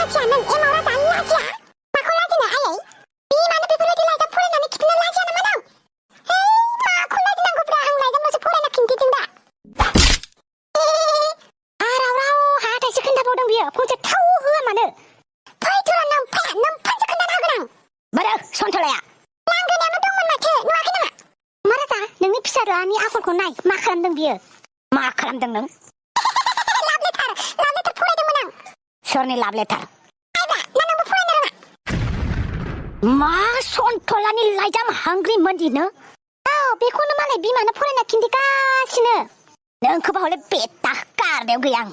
लाजिया नों एमाव राजा लाजिया माखौ लाजिनो आयै बिमानो बेफोरबायदि लाइजाम फरायनानै खिन्थानो लाजिया नामा नों माखौ लाजिनांगौब्रा आं लाइजामल'सो फरायना खिन्थिदों दा राव हाथायसो खोन्थाबावदों बियो फंसे थाव होआ मानो फैथ'रा नों फैया नों फंसे खोन्थानो हागोन आं बोरो सन्थलाया लांगोनायावनो दंमोन माथो नुवाखै नामा मा राजा नोंनि फिसाज्लानि आखलखौ नाय मा खालामदों बियो मा खालामदों नों लाभ लेटार फरायदोंमोन आं सोरनि लाभ लेटार आइबा ना नोंबो फरायनो रोङा मा सन्थलानि लाइजाम हांग्रि मोनदिनो औ बेखौनो मालाय बिमानो फरायना खिन्थिगासिनो नोंखौबा हले बेटा गारनायाव गैया आं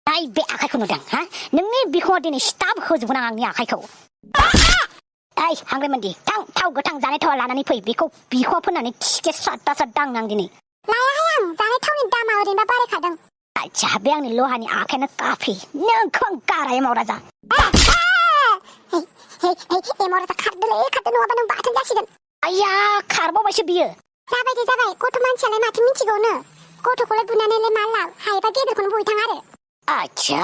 नाय बे आखाइखौ नुदों हा नोंनि बिखुङाव दिनै सिथाब होजोबगोन आं आंनि आखाइखौ ओइ हांग्रि मोनदि थाव गोथां जानाय थावा लानानै फै बेखौ बिखुङाव फोननानै थिखे साट्टा दांनो आं दिनै लायाहाय आं जानाय थावनि दामा ओरैनोबा बारायखादों आच्छा बे आंनि लहानि आखायानो काफि नोंखौ आं गारा एमाव राजा एमाव राजा खारदोलै खारदो नङाबा नों बाथोन जासिगोन आया खारबावबायसो बियो जाबाय दे जाबाय गथ' मानसियालाय माथो मिथिगौनो गथ'खौलाय बुनानैलाय मा लाब हायोबा गेदेरखौनो बुहैथां आरो आच्छा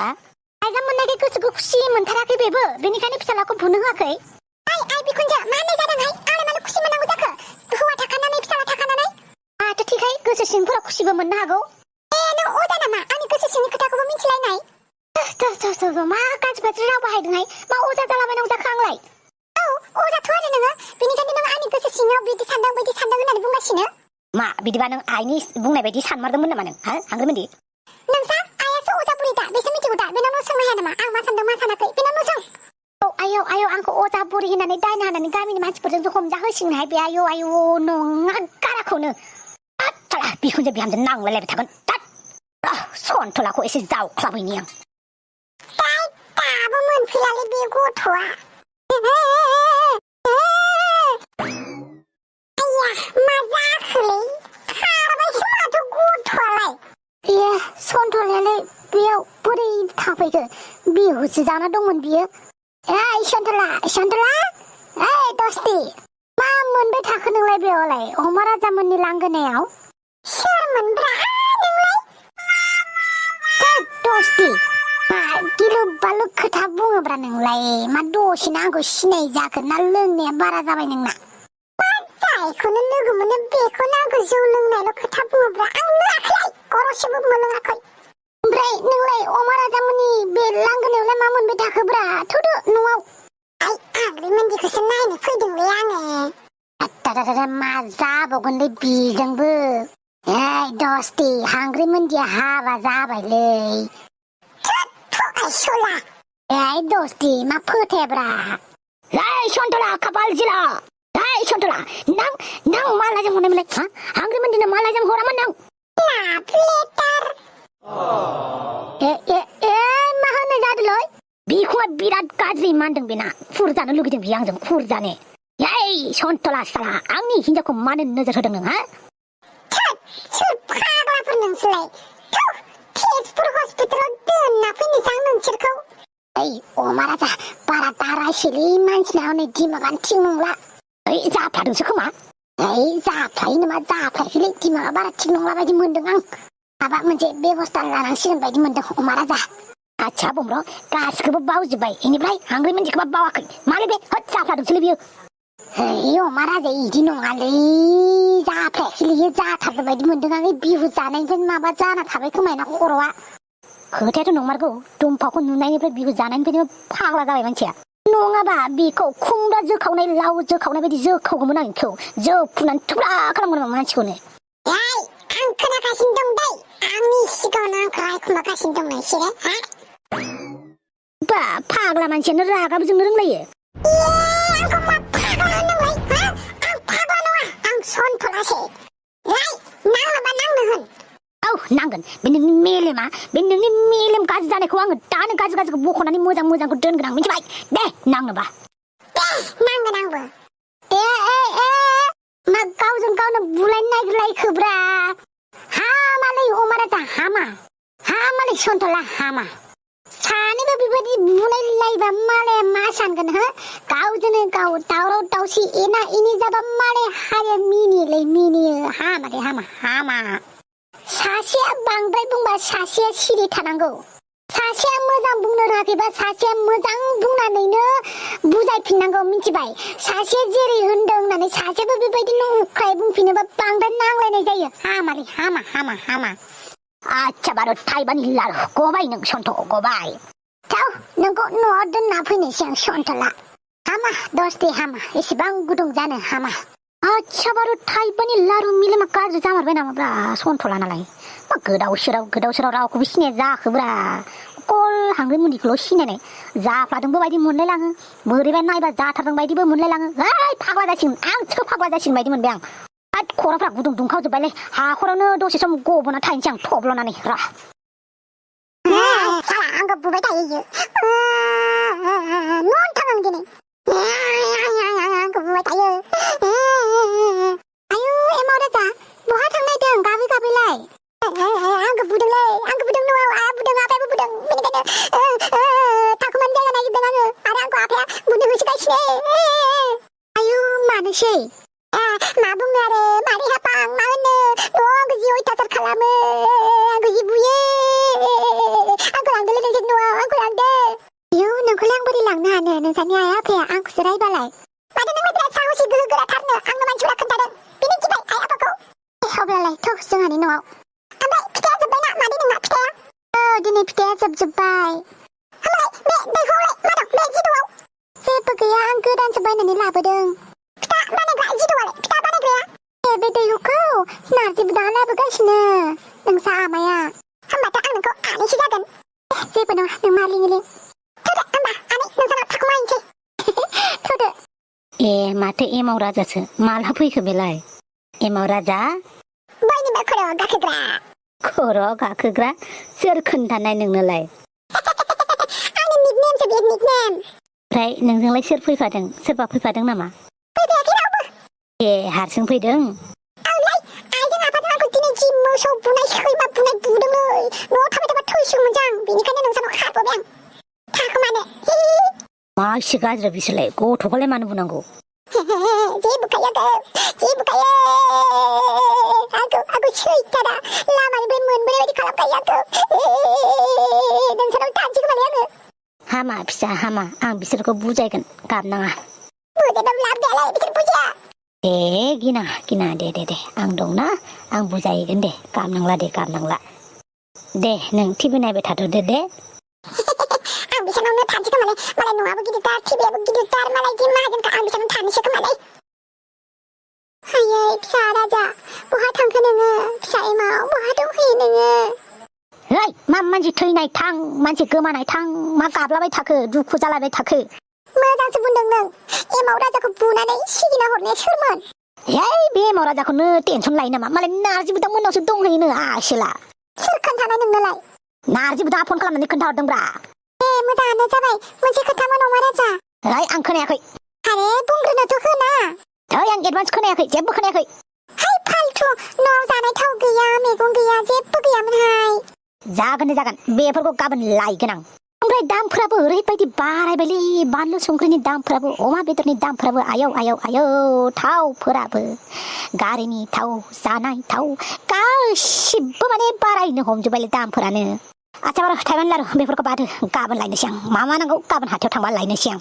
लाइजाम मोननायखाय गोसोखौ खुसि मोनथाराखै बेबो बेनिखायनो फिसालाखौ बुनो होआखै आइ बिखुनजो मा होननाय जादोंहाय आंलाय मानो खुसि मोननांगौ जाखो हौवा थाखानानै फिसाला थाखानानै माथो थिगहाय गोसो सिंफोराव खुसिबो मोननो हागौ नों अजा नामा आंनि गोसो सिंनि खोथाखौबो मिथिलायनाय मा गाज्रि राव बाहायदोंहाय मा अजा जालाबायनांगौ जाखो आंलाय औ अजाथ' आरो नोङो बेनिखायनो नों आंनि गोसो सिङाव बिदि सानदों होननानै बुंगासिनो मा बिदिबा नों आइनि बुंनाय बायदि सानमारदोंमोन नामा नों हा हांग्रिमोनदि नोंसा आइयासो अजा बुरि दा बेसो मिथिगौ दा बेनावनो सोंनो हाया नामा आं मा सानदों मा सानाखै बेनावनो सों आयौ आंखौ अजा बुरि होननानै दायना होननानै गामिनि मानसिफोरजों हमजाहोसिगोनहाय बे आयौ नङा गाराखौनो बिखुनजो बिहामजो नांलायलायबाय थागोन सन्थलाखौ एसे जावख्लाबैनि आं दाबो मोनफैयालै बे गथ'आ मा जाखोलै खारबायसो माथो गथ'आलाय सन्थलायालाय बेयाव बोरै थाफैखो बिहुसो जाना दंमोन बियो ओइ सन्थला ओइ दस्ति मा मोनबाय थाखो नोंलाय बेयावलाय अमा राजामोननि लांगोनायाव सोरमोनब्रा नोंलाय दस्ति मा गिलु बालु खोथा बुङोब्रा नोंलाय मा दसेनो आंखौ सिनाय जाखो ना लोंनाया बारा जाबाय नोंना मा जायखौनो लोगो मोनो बेखौनो आंखौ जौ लोंनायल' खोथा बुङोब्रा आं लोङाखै गरसेबो मोनलोङाखै ओमफ्राय नोंलाय अमा राजामोननि बे लांगोनायावलाय मा मोनबाय थाखोब्रा थौदो न'आव आग्रि मोनदिखौसो नायनो फैदोंलै आङो मा जाबावगोनलै बिजोंबो ओइ दस्ति हांग्रि मोनदिया हाबा जाबायलै आइसला ओइ दस्ति मा फोथायाब्रा ओइ सन्थला खाफाल जिला ओइ सन्थला नों मा लाइजाम हरनायमोनलाय हांग्रि मोनदिनो मा लाइजाम हरामोन नों लाभ लेटार मा होननाय जादोंलै बिखौआ बिराद गाज्रि मानदों बेना फुरजानो लुगैदों बियो आंजों फुरजानो ओइ सन्थला साला आंनि हिनजावखौ मानो नोजोर होदों नों हा सोर फाग्लाफोर नोंसोरलाय तेजपुर हस्पिटालाव दोनना फैनोसै आं नोंसोरखौ ओइ अमा राजा बारा दारायसैलै मानसिना हनै दिमागानो थिग नंला ओइ जाफ्लादोंसो खोमा ओइ जाफ्लायो नामा जाफ्लायाखैलै दिमागा बारा थिग नंला बायदि मोनदों आं माबा मोनसे बेबस्था लानांसिगोन बायदि मोनदों अमा राजा आच्छा बुंब्र गासिखौबो बावजोब्बाय इनिफ्राय हांग्रि मोनदिखौबा बावाखै मालै बे होद जाफ्लादोंसोलै बियो ओइ अमा राजा इदि नङालै जाफ्लायाखैलै जाथारदों बायदि मोनदों आं बिहु जानायनिफ्राय माबा जाना थाबाय खोमाना खर'आ खोथायाथ' नंमारगौ दुमफावखौ नुनायनिफ्राय बिहु जानायनिफ्रायनो फाग्ला जाबाय मानसिया नङाबा बेखौ खुमब्रा जोखावनाय लाव जोखावनाय बायदि जोखावगौमोन आं बेखौ जोफुनानै थुब्रा खालामगौमोन मानसिखौनो आं खोनागासिनो दं दै आंनि सिगाङावनो आंखौ रायखुमागासिनो दं नोंसोरो बा फाग्ला मानसियानो रागाबो जोंनो रोंलायो आंखौ मा फाग्ला होनोंलाय आं फाग्ला नङा आं सन्थलासो नाङोबा नांनो होन औ नांगोन बे नोंनि मेलेम गाज्रि जानायखौ आङो दानो गाज्रिखौ बख'नानै मोजांखौ दोनगोन आं मिथिबाय दे नांनोबा दे नांगोन आंबो मा गावजों गावनो बुलायनो नागिरलायखोब्रा हामालै अमा राजा हामालै सन्थला हामा सानैबो बेबायदि बुलायलायबा मालाया मा सानगोन हो गावजोंनो गाव दावराव दावसि एना एनि जाबा मालाय हारिया मिनियो हामालै हामा सासेया बांद्राय बुंबा सासेया सिरि थानांगौ सासेया मोजां बुंनो रोङाखैबा सासे मोजां बुंनानैनो बुजायफिननांगौ मिथिबाय सासे जेरै होनदों होननानै सासेबो बेबायदिनो उख्राय बुंफिनोबा बांद्राय नांलायनाय जायो हामालै हामा आच्छा बारु थाइबानि लारु गबाय नों सन्थ गबाय थाव नोंखौ न'आव दोनना फैनोसै आं सन्थला हामा दस्ते हामा एसेबां गुदुं जानो हामा आच्छा बारु थाइबानि लारु मिलेमा गाज्रि जामारबाय नामाब्रा सन्थला नालाय मा गोदाव सोराव रावखौबो सिनाया जाखोब्रा कल हांग्रि मुनिखौल' सिनायनाय जाफ्लादोंबो बायदि मोनलायलाङो बोरैबा नायबा जाथारदों बायदिबो मोनलायलाङो ओइ फाग्ला जासिगोन आंसो फाग्ला जासिगोन बायदि मोनबाय आं आद खर'फ्रा गुदुं दुंखावजोब्बायलै हाखरावनो दसे सम गब'ना थाहैनोसै आं थब्ल'नानै र' आंखौ बुबाय थायो न'आवनो थाङो दिनै आंखौ बुबाय थायो आयु एमाव राजा बहा थांनायदों गाबै गाबैलाय आंखौ बुदों न'आव आया बुदों आफायाबो बुदों बेनिखायनो थाखोमानो जायगा नागिरदों आङो आरो आंखौ आफाया बुनो होसोगासिनो आयु मानोसै मा बुंनो आरो मारै हापां मा होनो न'आव आंखौ जि अयथासार खालामो आंखौ जि बुयो आंखौ लांदोलै नोंसोर न'आव आंखौ लांदो आयु नोंखौलाय आं बोरै लांनो हानो नोंसानि आइ आफाया आंखौसो रायबालाय माथो नोंलाय बिराद साहसि गोहो गोराथारनो आंनो मानसिफोरा खोन्थादों बिनो गिबाय आइ आफाखौ अब्लालाय थौ जोंहानि न'आव ओमफ्राय फिथाइया जोब्बायना मादै नोंना फिथाइया दिनै फिथाइया जोबजोब्बाय होमबालाय बे दैखौलाय मा दं बे जिदौआव जेबो गैया आं गोदानसो बायनानै लाबोदों फिथा बानायग्रा जिदौआलाय फिथा बानायग्राया बे दैहुखौ नारजि बुदाङा लाबोगासिनो नोंसा आमाया होमबाथ' आं नोंखौ आनैसो जागोन जेबो नङा नों मालिं थौदो होमबा आनै नोंसानाव थाखुमाहैनोसै थौदो माथो एमाव राजासो माला फैखो बेलाय एमाव राजा बयनिबो खर'आव गाखोग्रा सोर खोन्थानाय नोंनोलाय आंनि निकनेमसो बे निकनेम ओमफ्राय नोंजोंलाय सोर फैफादों सोरबा फैफादों नामा फैफायाखै रावबो हारसिं फैदों औलै आइजों आफाजों आंखौ दिनै जि मोसौ बुनाय सैमा बुनाय बुदोंलै न'आव थाबाय थाबा थैसिगौमोन आं बेनिखायनो नोंसानाव खारबोबाय आं थाखोमानो मा एसे गाज्रि बिसोरलाय गथ'खौलाय मानो बुनांगौ जेबुखायो आंखौ सैथारा लामानिफ्राय मोनबोनाय बायदि खालामखायो आंखौ नोंसानाव थानोसै खोमालै आङो हामा फिसा हामा आं बिसोरखौ बुजायगोन गाबनाङा बुजायबाबो लाब गैयालै बिसोर बुजिया गिना दे आं दंना आं बुजायगोन दे गाबनांला दे नों टिभि नायबाय थाथ'दो दे आं बिसोरनावनो थानोसै खोमालै मालाय न'आबो गिदिरथार टिभियाबो गिदिरथार मालाय जि माहाजोनखा आं बिसोरनाव थानोसै खोमालै आयै फिसा राजा बहा थांखो नोङो फिसा एमाव बहा दंहैयो नोङो मा मानसि थैनाय थां मानसि गोमानाय थां मा गाबलाबाय थाखो दुखु जालाबाय थाखो मोजांसो बुंदों नों एमाव राजाखौ बुनानै सिगिना हरनाया सोरमोन बे एमाव राजाखौनो टेनसन लायो नामा मालाय नारजि बुदां मोननावसो दंहैयोनो आसोला सोर खोन्थानाय नोंनोलाय नारजि बुदाङा फन खालामनानै खोन्थाहरदोंब्रा मोजाङानो जाबाय मोनसे खोथामोन अमा राजा आं खोनायाखै आरे बुंग्रोनोथ' खोना आं एडभान्स खोनायाखै जेबो खोनायाखै फालथु न'आव जानाय थाव गैया मैगं गैया जेबो गैयामोनहाय जागोन बेफोरखौ गाबोन लायगोन आं ओमफ्राय दामफोराबो ओरैबायदि बारायबायलै बानलु संख्रिनि दामफोराबो अमा बेदरनि दामफोराबो आयौ थावफोराबो गारिनि थाव जानाय थाव गासिबो माने बारायनो हमजोब्बायलै दामफोरानो आच्छा बार' थाइबानि लारु बेफोरखौ बादो गाबोन लायनोसै आं मा नांगौ गाबोन हाथायाव थांबा लायनोसै आं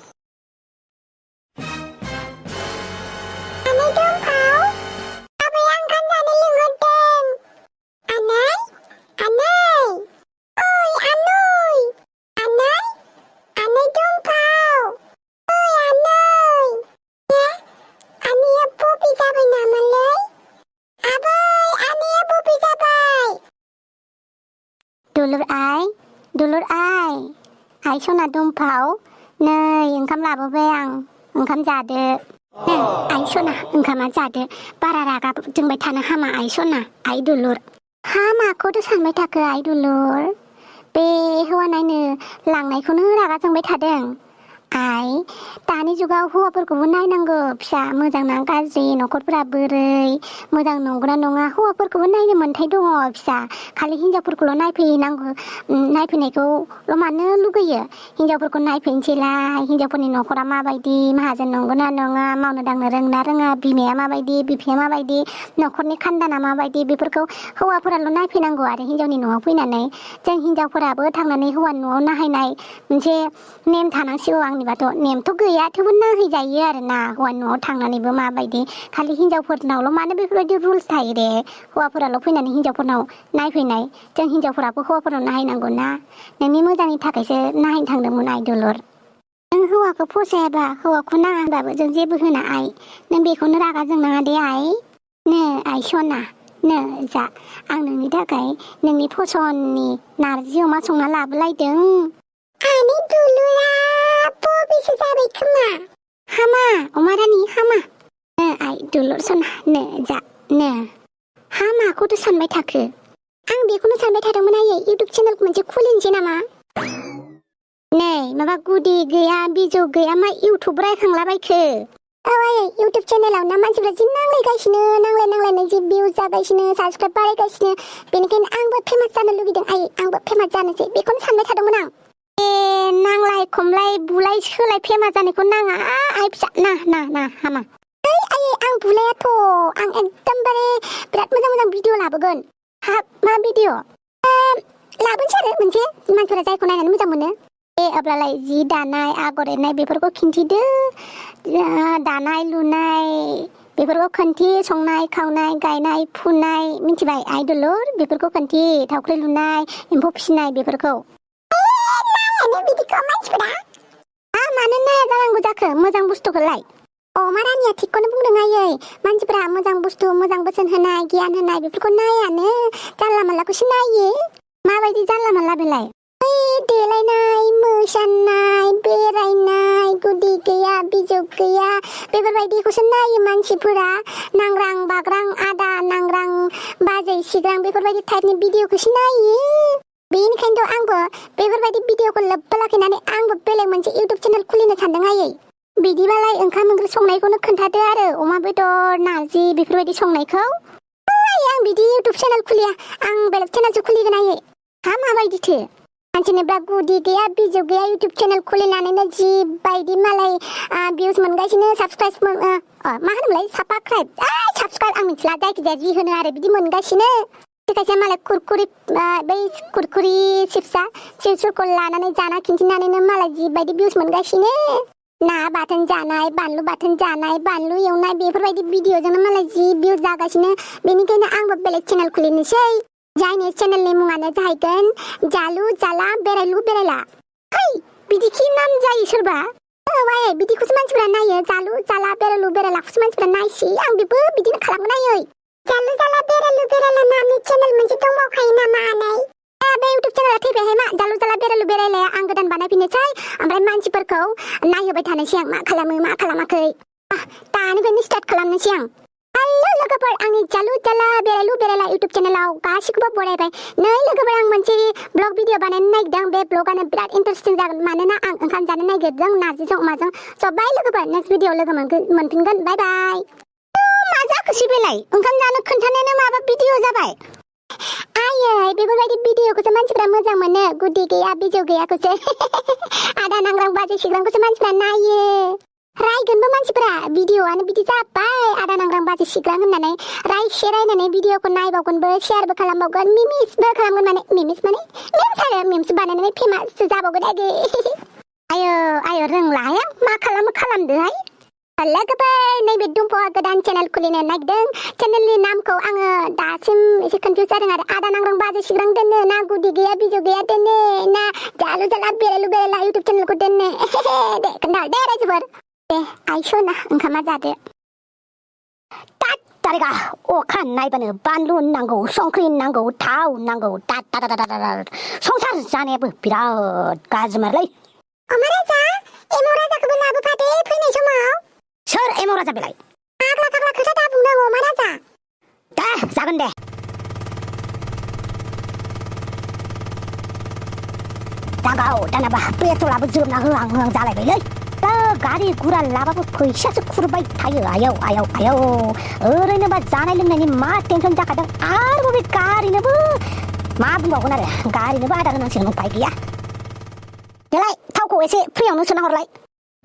दुलुर आइ सना दुमफाव नै ओंखाम लाबोबाय आं ओंखाम जादो आइ सना ओंखामा जादो बारा रागा जोंबाय थानो हामा आइ सना आइ दुलुर माखौथो सानबाय थाखो आइ दुलुर बे हौवा नायनो लांनायखौनो रागा जोंबाय थादों आइ दानि जुगाव हौवाफोरखौबो नायनांगौ फिसा मोजां ना गाज्रि न'खरफोरा बोरै मोजां नंगौना नङा हौवाफोरखौबो नायनो मोन्थाय दङ फिसा खालि हिनजावफोरखौल' नायफैनायखौल' मानो लुगैयो हिनजावफोरखौ नायफैनोसैलाय हिनजावफोरनि न'खरा माबायदि माहाजोन नंगौना नङा मावनो दांनो रोंना रोङा बिमाया माबायदि बिफाया माबायदि न'खरनि खानदाना माबायदि बेफोरखौ हौवाफोराल' नायफैनांगौ आरो हिनजावनि न'आव फैनानै जों हिनजावफोराबो थांनानै हौवानि न'आव नायहैनाय मोनसे नेम थानांसिगौ आंनिबाथ' नेमथ' गैया थेवबो नायहैजायो आरो ना हौवानि न'आव थांनानैबो माबायदि खालि हिनजावफोरनावल' मानो बेफोरबायदि रुल्स थायो दे हौवाफोराल' फैनानै हिनजावफोरनाव नायफैनाय जों हिनजावफोराबो हौवाफोरनाव नायहैनांगौ ना नोंनि मोजांनि थाखायसो नायहैनो थांदोंमोन आइ दुलुर नों हौवाखौ फसायाबा हौवाखौ नाङा होनबाबो जों जेबो होना आइ नों बेखौनो रागा जोंनाङा दे आइ नो आइ सना नो जा आं नोंनि थाखाय नोंनि फसननि नारजि अमा संना लाबोलायदों आनै दुलुरा बबेसो जाबाय खोमा हामा अमा रानि हामा नो आइ दुलुर सना नो जा नो हामाखौथ' सानबाय थाखो आं बेखौनो सानबाय थादोंमोन आयै इउटुब चेनेलखौ मोनसे खुलिनोसै नामा नै माबा गुदि गैया बिजौ गैया मा इउटुब रायखांलाबायखो औ आयै इउटुब चेनेलाव ना मानसिफ्रा जि नांलायनानै जि भिउज जागासिनो साबसक्राइब बारायगासिनो बेनिखायनो आंबो फेमास जानो लुगैदों आयै आंबो फेमास जानोसै बेखौनो सानबाय थादोंमोन आं नांलाय खमलाय बुलाय सोलाय फेमास जानायखौ नाङा आइ फिसा ना हामा आयै आं बुलायाथ' आं एकदमबारे बिराद मोजां भिडिअ लाबोगोन हाब मा भिडिअ लाबोनोसै आरो मोनसे मानसिफोरा जायखौ नायनानै मोजां मोनो अब्लालाय जि दानाय आगर एरनाय बेफोरखौ खिन्थिदो दानाय लुनाय बेफोरखौ खोन्थि संनाय खावनाय गायनाय फुनाय मिथिबाय आइ दुलुर बेफोरखौ खोन्थि थावख्रि लुनाय एम्फौ फिसिनाय बेफोरखौ बिदिखौ मानसिफोरा मानो नाया जानांगौ जाखो मोजां बुस्थुखौलाय अमा रानिया थिगखौनो बुंदों आयै मानसिफोरा मोजां बुस्थु मोजां बोसोन होनाय गियान होनाय बेफोरखौ नायानो जानला मानलाखौसो नायो माबायदि जानला मानला बेलाय देलायनाय मोसानाय बेरायनाय गुदि गैया बिजौ गैया बेफोरबायदिखौसो नायो मानसिफोरा नांग्रां बाग्रां आदा नांग्रां बाजै सिग्रां बेफोरबायदि टाइपनि भिडिअखौसो नायो बेनिखायनोथ' आंबो बेफोरबायदि भिडिअखौ लोब्बा लाखिनानै आंबो बेलेग मोनसे इउटुब चेनेल खुलिनो सानदों आयै बिदिबालाय ओंखाम ओंख्रि संनायखौनो खोन्थादो आरो अमा बेदर नारजि बेफोरबायदि संनायखौ आं बिदि इउटुब चेनेल खुलिया आं बेलेग चेनेलसो खुलिगोन आयै हा माबायदिथो मानसिनोब्ला गुदि गैया बिजौ गैया इउटुब चेनेल खुलिनानैनो जिबायदि मालाय भिउज मोनगासिनो साबसक्राइब मा होनोमोनलाय साबसक्राइब आं मिथिला जायखिजाया जि होनो आरो बिदि मोनगासिनो खायसे मालाय बै कुरकुरि चिप्सफोरखौ लानानै जाना खिन्थिनानैनो मालाय जिबायदि भिउज मोनगासिनो ना बाथोन जानाय बानलु बाथोन जानाय बानलु एवनाय बेफोरबायदि भिडिअजोंनो मालाय जि भिउज जागासिनो बेनिखायनो आंबो बेलेग चेनेल खुलिनोसै जायनि चेनेलनि मुङानो जाहैगोन जालु जाला बेरायलु बेरायला बिदिखि नाम जायो सोरबा बिदिखौसो मानसिफोरा नायो जालु जाला बेरायलु बेरायलाखौसो मानसिफोरा नायसै आं बेबो बिदिनो खालामगोन आयै जालु जाला बेरायलु बेरायला नामनि चेनेल मोनसे दंबावखायो नामा आनै बे इउटुब चेनेला थैबायहाय मा जालु जाला बेरायलु बेरायलाया आं गोदान बानायफिननोसै ओमफ्राय मानसिफोरखौ नायहोबाय थानोसै आं मा खालामो मा खालामाखै दानिफ्रायनो स्टार्ट खालामनोसै आं हेलौ लोगोफोर आंनि जालु जाला बेरायलु बेरायला इउटुब चेनेलाव गासिखौबो बरायबाय नै लोगोफोर आं मोनसे ब्लग भिडिअ बानायनो नागिरदों बे ब्लगानो बिराद इन्टारेस्टिं जागोन मानोना आं ओंखाम जानो नागिरदों नारजिजों अमाजों स' बाय लोगोफोर नेक्स्ट भिडिअ लोगो मोनफिनगोन बाय बाय मा जाखोसै बेलाय ओंखाम जानो खोन्थानायानो माबा भिडिअ जाबाय आयै बेफोरबायदि भिडिअखौसो मानसिफोरा मोजां मोनो गुदि गैया बिजौ गैयाखौसो आदा नांग्रां बाजै सिग्रांखौसो मानसिफोरा नायो रायगोनबो मानसिफोरा भिडिअआनो बिदि जाबाय आदा नांग्रां बाजै सिग्रां होननानै रायनानै भिडिअखौ नायबावगोनबो शेयारबो खालामबावगोन मिमिसबो खालामगोन माने मिमिस माने मेम्स आरो मेम्स बानायनानै फेमाससो जाबावगोन आयो रोंलाहाय मा खालामो खालामदोहाय लोगोफोर नैबे दुम्फ'आ गोदान चेनेल खुलिनो नागिरदों चेनेलनि नामखौ आङो दासिम एसे कनफिउज जादों आरो आदा नांग्रां बाजै सिग्रां दोननो ना गुदि गैया बिजौ गैया दोननो ना जालु जाला बेरायलु बेरायला इउटुब चेनेलखौ दोननो दे खोन्था दे रायजोफोर दे आइ सना ओंखामा जादो तारिगा अखा नायबानो बानलु नांगौ संख्रि नांगौ थाव नांगौ संसार जानायाबो बिराद गाज्रिमारलै अमा राजा एमाव राजाखौबो लाबोफादे फैनाय समाव सोर एमाव राजा बेलाय फाग्ला खोथा दा बुंदों अमा राजा दे जागोन दे दागाव दानाबा पेट्रलाबो जोबना होहां जालायबायलै गारि गुरा लाबाबो फैसासो खुरबाय थायो आयौ आयौ आयौ ओरैनोबा जानाय लोंनायनि मा टेनसन जाखादों आरो बे गारिनोबो मा बुंबावगोन आरो गारिनोबो आदार होनांसिगोन उपाय गैया देलाय थावखौ एसे फ्रियावनो सोना हरलाय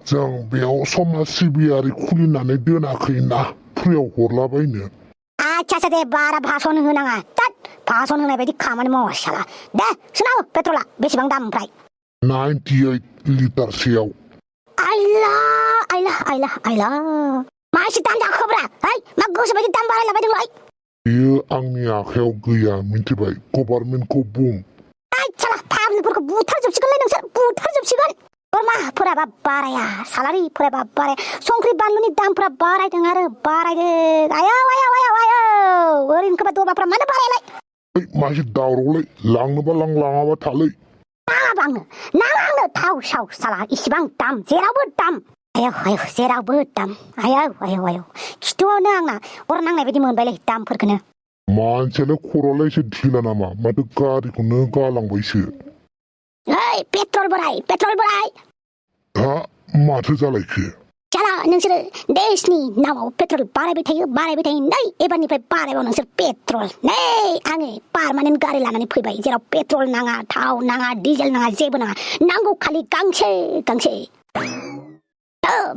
जों बेयाव समाज सिबियारि खुलिनानै दोनाखैना फ्रियाव हरलाबायनो आच्छा दे बारा भाषण होनाङा तात भाषण होनाय बायदि खामानि मावा साला दे सोना हो पेट्रला बेसेबां दाम ओमफ्राय 98 लिटारसेयाव आइला आइला आइला आइला मा एसे दाम जाखोब्रा है मा गोसो बायदि दाम बारायलाबायदोंलाय बेयो आंनि आखायाव गैया मिन्थिबाय गभर्नमेन्टखौ बुं साला फाग्लिफोरखौ बुथारजोबसिगोनलै नोंसोर बुथारजोबसिगोन बोरमाफोराबा बाराया सालारिफोराबा बाराया संख्रि बानलुनि दामफोरा बारायदों आरो बारायदों आयौ आयौ आयौ आयौ ओरैनोखोबा दबाफ्रा मानो बारायालाय मासे दावरावलाय लांनोबा लाङाबा थालै नाङा आंनो थाव साव साला इसिबां दाम जेरावबो दाम आयौ आयौ जेरावबो दाम आयौ आयौ आयौ खिथुआवनो आंना अर नांनाय बायदि मोनबायलै दामफोरखौनो मानसियालाय खर'आलाय एसे ढिला नामा माथो गारिखौनो गालांबायसो ओइ पेट्रल बोराय हा माथो जालायखो साला नोंसोर देशनि नामाव पेट्रल बारायबाय थायो नै एबारनिफ्राय बारायबाव नोंसोर पेट्रल नै आङो पार्मानेन्ट गारि लानानै फैबाय जेराव पेट्रल नाङा थाव नाङा डिजेल नाङा जेबो नाङा नांगौ खालि गांसे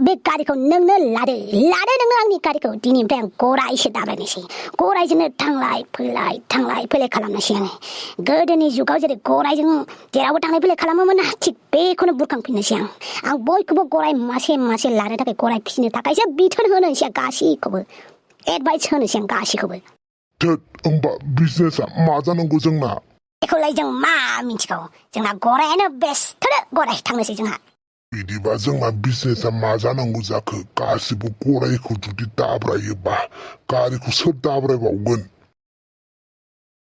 बे गारिखौ नोंनो लादो नोंनो आंनि गारिखौ दिनैनिफ्राय आं गरायसो दाब्रायनोसै गरायजोंनो थांलाय फैलाय खालामनोसै आङो गोदोनि जुगाव जेरै गरायजों जेरावबो थांलाय फैलाय खालामोमोन ना थिग बेखौनो बुरखांफिननोसै आं बयखौबो गराय मासे लानो थाखाय गराय फिसिनो थाखायसो बिथोन होनोसै गासैखौबो एडभाइस होनोसै आं गासैखौबो होमबा बिजनेसा मा जानांगौ जोंना बेखौलाय जों मा मिथिगौ जोंना गरायानो बेस्ट गराय थांनोसै जोंहा बिदिबा जोंना बिजनेसा मा जानांगौ जाखो गासिबो गरायखौ जुदि दाब्रायोबा गारिखौ सोर दाब्रायबावगोन